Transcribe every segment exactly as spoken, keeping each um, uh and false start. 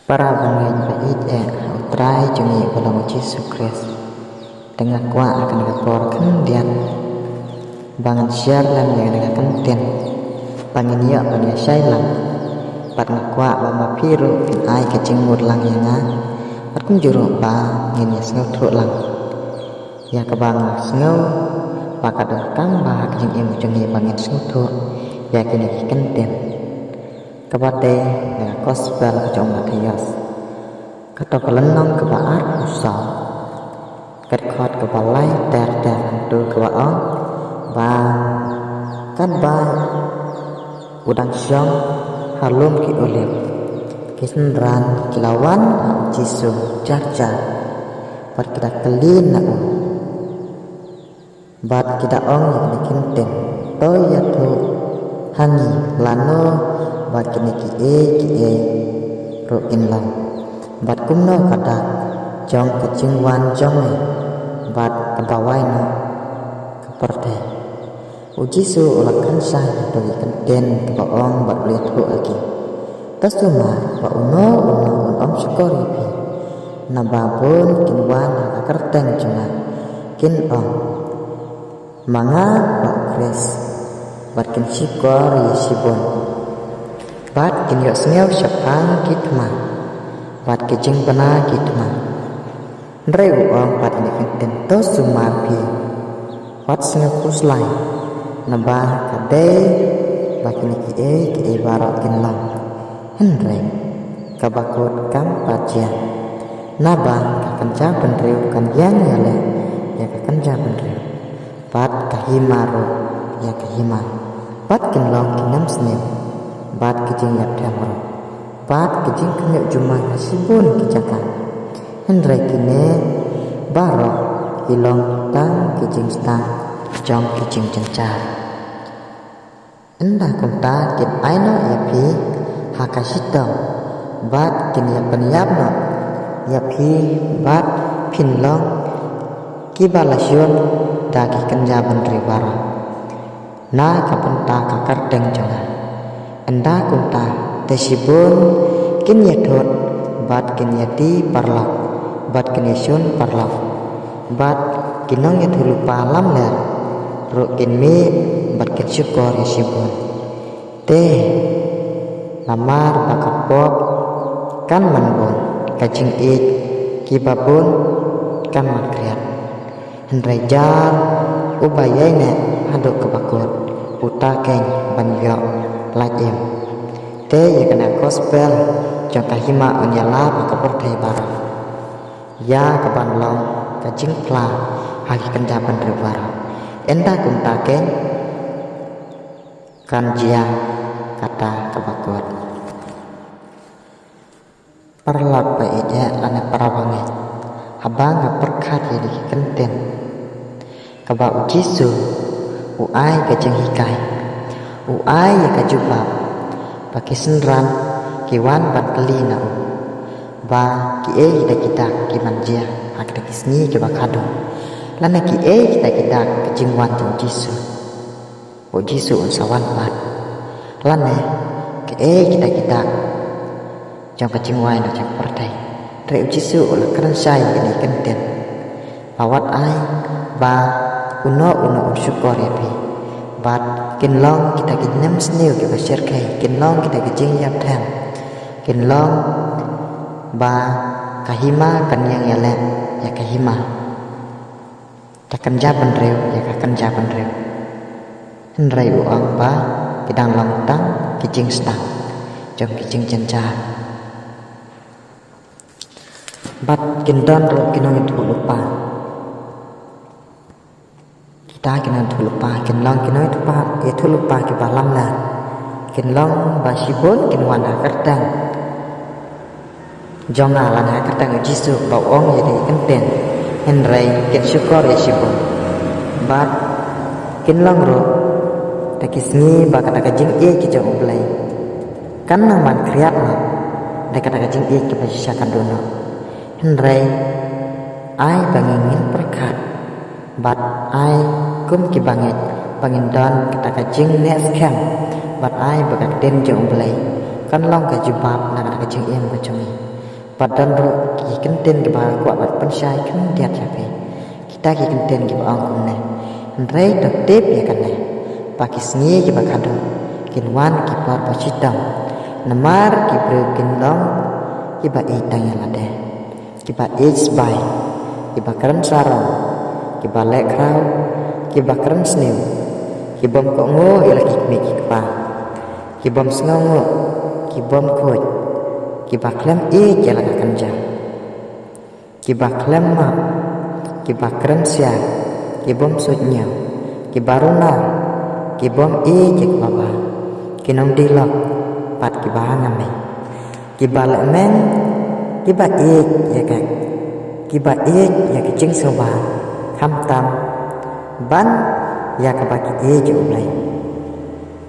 Para bangeit ba ïeit ha U Trai jong ngi uba long U Jisu Khrist. Te nga kwah ha kane ka por khyndiat ba ngan share lem ïa kane ka kyntien ba ngin ïoh ban ïa shai lang. Bad nga kwah ba ma phi ruh phin ai ka jingmut lang ïa nga, bad kumjuh ruh ba ngin ïa sngewthuh lang ïa kaba nga sngew ba ka donkam ba ha ka jingim jong ngi ba ngin sngewthuh ïa kine ki kyntien. Kaba dei na ka gospel ka jong u Mathaios, kato ka lynnong kaba arphew saw, ka dkhot kaba lai ter ter, hangto kaba ong ba katba u dang shong ha lum ki Olib, ki synran ki la wan ha U Jisu jar jar bad ki da kylli na u. Bad ki da ong ïa kine ki kyntien, to ïathuh ha ngi lano ba kine kiei kiei ruh kin long, bad kumno ka dak jong ka jingwan jong me bad kaba wai noh ka pyrthei. U Jisu u la kren shai ha kito ki kyntien kiba ong bad u la ïathuh ha ki. To sumar ba uno uno un ym shukor ïa phi, naba bun kin wan ha ka kyrteng jong nga, kin ong, ma nga ma U Khrist, bad kin shukor ïa shibun. Bad kin ïohsngew shaphang ki thma bad ki jingbna ki thma. Hynrei u ong pat ïa kine ki kyntien, to sumar phi, wat sngew khuslai, naba ka dei ba kine kiei kiei baroh kin long, hynrei kaba kut kam pat jia. Naba ka kynja bynriew kan ïeng ïaleh ïa ka kynja bynriew, bad ka hima ruh ïa ka hima. Bad kin long ki nemsniew bad ki jingïapthem ruh, bad ki jingkhynñiuh jumai ha shibun ki jaka. Hynrei kine baroh ki long tang ki jingsdang jong ki jingjynjar. Ynda kumta kin ai noh ïa phi ha ka shitom, bad kin ïa pynïap noh ïa phi, bad phin long kiba la shun da ki kynja bynriew baroh na ka bynta ka kyrteng jong nga. Ynda kumta te shibun kin ïathut bad kin ïadie paralok bad kin ïashun paralok, bad ki nongïathuhlypa lamler ruh kin mih bad kin shukor ïa shibun. Te namar ba ka pop kan man bun, ka jingïeit kiba bun kan man khriat. Hynrei jar uba ïaineh haduh kaba kut, uta keiñ ban ïoh lait im. Te ïa kane ka gospel jong ka hima un ïalap ha ka pyrthei baroh, ïa kaban long ka jingphla ha ki kynja bynriew baroh. Ynda kumta keiñ kan jia kata kaba kut. Paralok ba ïeit lane para bangeit, haba nga pyrkhat ïa kine ki kyntien kaba U Jisu u ai ka jinghikai, u ai ïa ka jubab ba ki synran ki wan ban kylli na u ba kiei kita ki dak ki ban jia ha kita ki sngi kiba khadduh, lane kiei kita ki dak ka jingwan jong U Jisu. U Jisu un sa wan pat, lane kiei kita ki dak jong ka jingwai na jong ka pyrthei. Hynrei U Jisu u la kren shai ïa kine ki kyntien ba wat ai ba uno uno un shukor ïa phi, bad kin long kita ki nemsniew kiba shyrkhei, kin long kita ki jingïapthem, kin long ba ka hima kan ïeng ïaleh ïa ka hima, ka kynja bynriew ïa ka kynja bynriew. Hynrei u ong ba ki dang long tang ki jingsdang jong ki jingjynjar. Bad kin don ruh ki nongïathuhlypa. Kita ki nongïathuhlypa kin long ki nongïathuhlypa, ïathuhlypa kiba lamler. Kin long ba shibun kin wan ha kyrteng jong nga lane ha kyrteng U Jisu ba u ong ïa kine ki kyntien, hynrei kin shukor ïa shibun. Bad kin long ruh da ki sngi ba kata ka jingïeit ka jong U Blei kan nang ban khriat noh da kata ka jingïeit kaba shisha kan duh noh. Hynrei ai ba ngin pyrkhat bad ai kum ki bangeit ba ngin don kata ka jingneh skhem, bad ai ba ka ktien jong U Blei kan long ka jubab na kata ka jingim ka jong ngi. Bad don ruh ki kyntien kiba kwah ban pynshai khyndiat ïa phi. Kita ki kyntien kiba ong kumne: Hynrei to tip ïa kane, ba ki sngi kiba khadduh kin wan ki por ba shitom, namar ki briew kin long kiba ïeit tang ïa lade, kiba ïeit sbai, kiba kren sarong, kiba leh khraw, kiba kren sniew, ki bym kohnguh ïa la ki kmie ki kpa, ki bym sngewnguh, ki bym khuid, kiba khlem ïeit ïa la ka kynja, kiba khlem map, kiba kren siar, ki bym suidñiew, kiba runar, ki bym ïeit ïa kiba bha, ki nongdih lok bad kiba ha ngamei, kiba lehmeng, kiba ïeit ïa ka, kiba ïeit ïa ka jingsngewbha, khamtam ban ïa kaba ki ïeit ïa U Blei,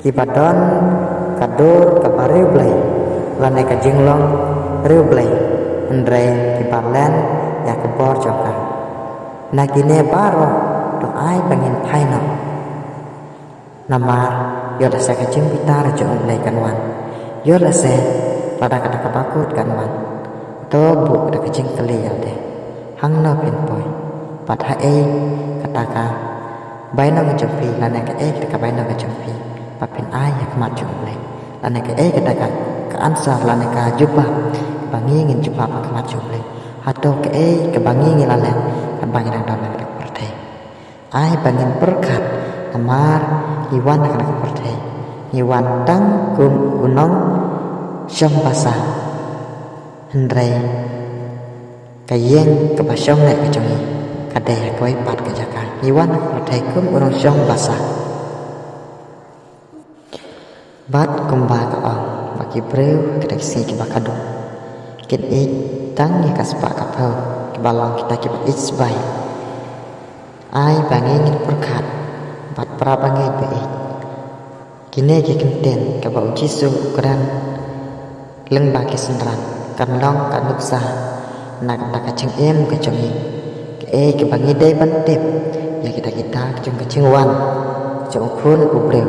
kiba don ka dur kaba riewblei lane ka jinglong riewblei, hynrei kiba len ïa ka bor jong ka. Na kine baroh to ai ba ngin phai noh. Namar ïoh lehse ka jingbitar jong U Blei kan wan, ïoh lehse lada kata kaba kut kan wan, to buh da ka jingkylli ïa lade: Hangno phin poi? Bad haei kata ka bainong jong phi, lane kaei kata ka bainong jong phi ba phin ai ha khmat jong U Blei? Lane kaei kata ka, ka answer lane ka jubab ba ngi ngin jubab ha khmat jong U Blei? Hato kaei kaba ngi ngi la leh katba ngi dang don ha kane ka pyrthei? Ai ba ngin pyrkhat, namar ngi wan ha kane ka pyrthei, ngi wan tang kum u nongshong basa. Hynrei ka ïing kaba shong leh ka jong ngi ka dei ha kawei pat ka jaka. Ngi wan ha ka pyrthei kum u nongshong basa. Bad kumba ka ong ba ki briew ha kine ki sngi kiba khadduh kin ïeit tang ïa ka spah ka phew, kiba long kita kiba ïeit sbai. Ai ba ngi ngin pyrkhat bad para bangeit ba ïeit, kine ki kyntien kaba U Jisu u kren lyngba ki synran kan long ka nuksa na ka, na ka jingim ka jong ngi. Kaei kaba ngi dei ban tip ïa kita kita ka jong ka jingwan jong U Khun U Blei,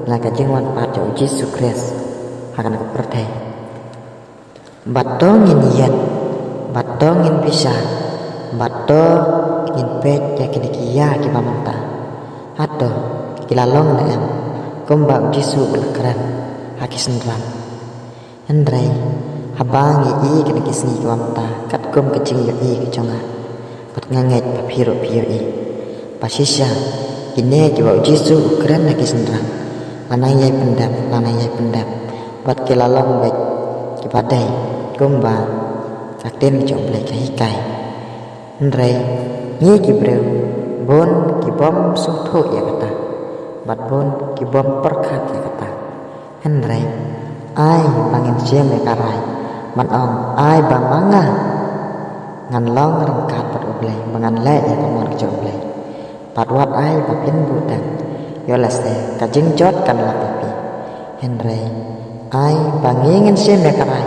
na ka jingwan pat jong U Jisu Khrist ha kane ka pyrthei. Bad to ngin ïeit, bad to ngin bishar, bad to ngin peit ïa kine ki ïa kiba mynta. Hato ki la long ne em kumba U Jisu u la kren ha ki synran? Hynrei haba ngi ïohi kine ki sngi kiba mynta katkum ka jingïohi ka jong nga, bad nga ngeit ba phi ruh phi ïohi, ba shisha kine kiba U Jisu u kren ha ki synran la nang ïai pyndep, la nang ïai pyndep, bad ki la long beit kiba dei kumba ka ktien ka jong U Blei ka hikai. Hynrei ngi ki briew bun ki bym sngewthuh ïa kata, bad bun ki bym pyrkhat ïa kata. Hynrei ai ba ngin shim ïa ka rai ban ong, ai ba ma nga ngan long ryngkat bad U Blei, ba ngan leh ïa ka mon ka jong U Blei. Bad wat ai ba phin buh tang, ïoh lehse ka jingjot kan lap ïa phi. Hynrei ai ba ngi ngin shim ïa ka rai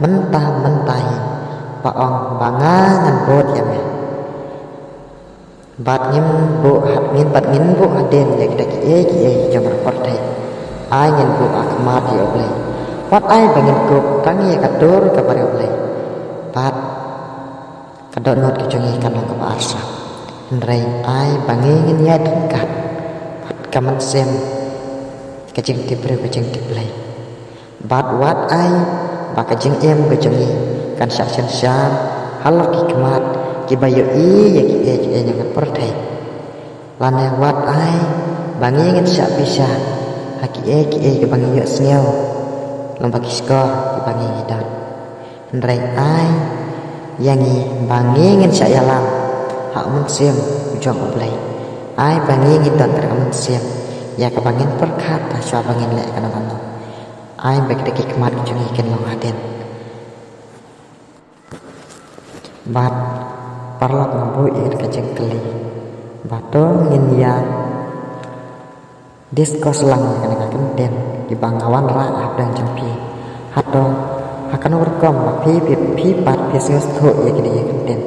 mynta mynta hi, ba ong ba nga ngan bud ïa me. Bad ngim buh ha, ngim, bad ngim buh hadien ïa kita kiei kiei jong ka pyrthei. Ai ngin buh ha khmat ïa U Blei. Wat ai ba ngin kup tang ïa ka dur kaba riewblei, bad ka dohnud ka jong ngi kan long kaba arsap. Hynrei ai ba ngi ngin ïaid ryngkat bad ka mynsiem ka jingtip briew ka jingtip Blei. Bad wat ai ba ka jingim ka jong ngi kan shah synshar halor ki khmat kiba ïohi ïa kiei kiei jong ka pyrthei. Lane wat ai ba ngi ngin shah bishar ha kiei kiei kiba ngi ïohsngew lyngba ki shkor kiba ngi ngi don. Hynrei ai ïa ngi ba ngi ngin shah ïalam ha u mynsiem u jong U Blei. Ai ba ngi ngin don ka mynsiem ïa kaba ngin pyrkhat ha shuwa ba ngin leh kano kano. Ai ba kita ki khmat ki jong ngi kin long hadien. Bad paralok, nga buh ïa ka jingkylli ba to ngin ïa discuss lang ïa kane ka kyntien kiba nga wanrah hapdeng jong phi. Hato ha kano rukom ba phi, phi, phi pat phi sngewthuh ïa kine ki kyntien,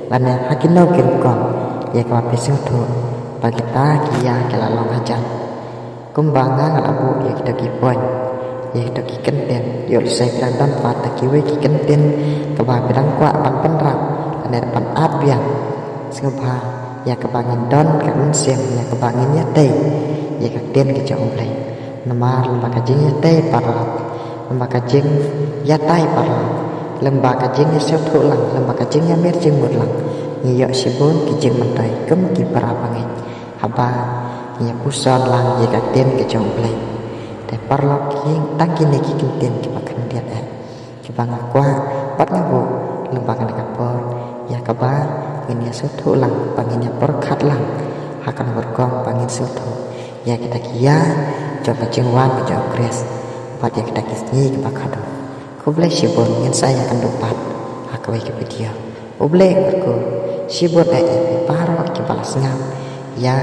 lane ha kino ki rukom ïa kaba phi sngewthuh ba kita ki ïa ki la long hajan? Kumba nga, nga la buh ïa kita ki point. Ïa kito ki kyntien, ïoh lehse phi dang don pat da kiwei ki kyntien kaba phi dang kwah ban pynrap lane ban ap biang. Sngewbha ïa kaba ngin don ka mynsiem ïa kaba ngin ïatei ïa ka ktien ka jong U Blei. Namar lyngba ka jingïatei paralok, lyngba ka jingïatai paralok, lyngba ka jingïasngewthuh lang, lyngba ka jingïamir jingmut lang, ngi ïoh shibun ki jingmyntoi kum ki para bangeit haba ngi ïa puson lang ïa ka ktien ka jong U Blei. Te paralok, ki tang kine ki kyntien kiba khyndiat eh kiba nga kwah bad nga buh lyngba kane ka por ïa kaba ngin ïa sngewthuh lang, ba ngin ïa pyrkhat lang ha kano ka rukom ba ngin sngewthuh ïa kita ki ïa jong ka jingwan ka jong U Khrist bad ïa kita ki sngi kiba khadduh. Khublei shibun, ngin sa ïakynduh pat ha kawei ka video. U Blei un kyrkhu shibun eh ïa phi baroh kiba la sngap ïa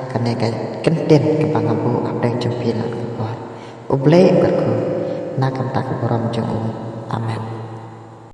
kane ka kyntien kaba nga buh hapdeng jong phi na kane ka por. U Blei un kyrkhu na ka bynta ka burom jong u. Amen.